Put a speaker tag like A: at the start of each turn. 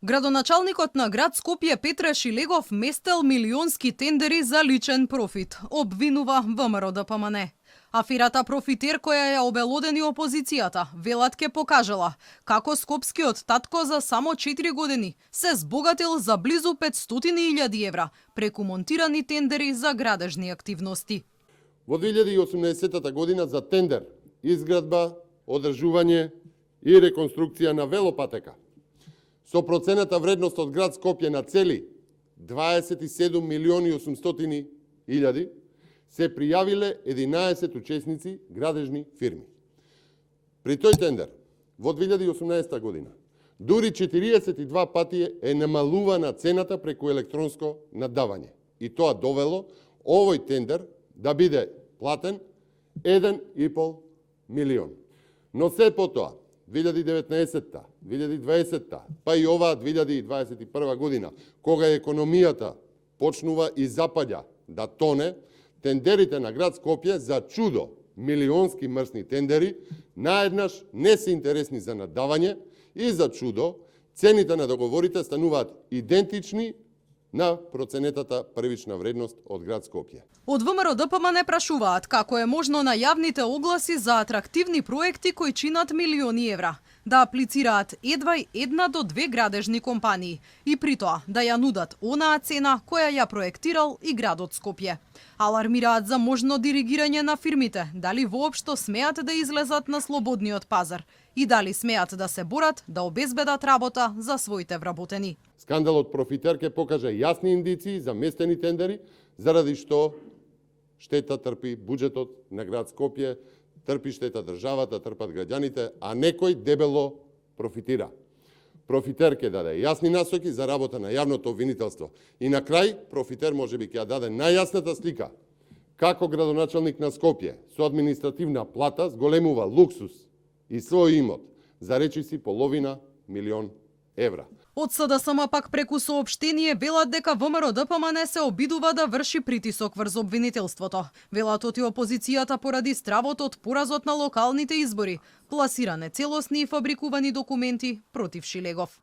A: Градоначалникот на град Скопје Петре Шилегов местел милионски тендери за личен профит, обвинува ВМРО-ДПМН. Аферата Профитер која ја обелодени опозицијата, велат ке покажала како скопскиот татко за само 4 години се збогатил за близу 500.000 евра преку монтирани тендери за градежни активности.
B: Во 2018 година за тендер, изградба, одржување и реконструкција на велопатека со процената вредност од град Скопје на цели 27.800.000 се пријавиле 11 учесници градежни фирми. При тој тендер во 2018 година дури 42 пати е намалувана цената преку електронско наддавање и тоа довело овој тендер да биде платен 1,5 милион. Но се потоа 2019-та, 2020-та, па и оваа 2021 година, кога економијата почнува и запаѓа да тоне, тендерите на град Скопје за чудо, милионски мрсни тендери, наеднаш не се интересни за наддавање и за чудо, цените на договорите стануваат идентични на проценетата првична вредност од град Скопје.
A: Од ВМРО-ДПМН прашуваат како е можно на јавните огласи за атрактивни проекти кои чинат милиони евра да аплицираат едва една до две градежни компании и при тоа да ја нудат онаа цена која ја проектирал и градот Скопје. Алармираат за можно диригирање на фирмите, дали воопшто смеат да излезат на слободниот пазар и дали смеат да се борат да обезбедат работа за своите вработени.
B: Скандалот Профитер ке покаже јасни индиции за местени тендери, заради што штета трпи буџетот на град Скопје, трпи штета државата, трпат граѓаните, а некој дебело профитира. Профитер ке даде јасни насоки за работа на јавното обвинителство. И на крај, Профитер можеби ќе ја даде најјасната слика како градоначалник на Скопје со административна плата зголемува луксус и свој имот за речиси половина милион евра.
A: Од СДСМ пак преку соопштение велат дека ВМРО-ДПМН се обидува да врши притисок врз обвинителството. Велат оти опозицијата поради стравот од поразот на локалните избори, пласиране целосни и фабрикувани документи против Шилегов.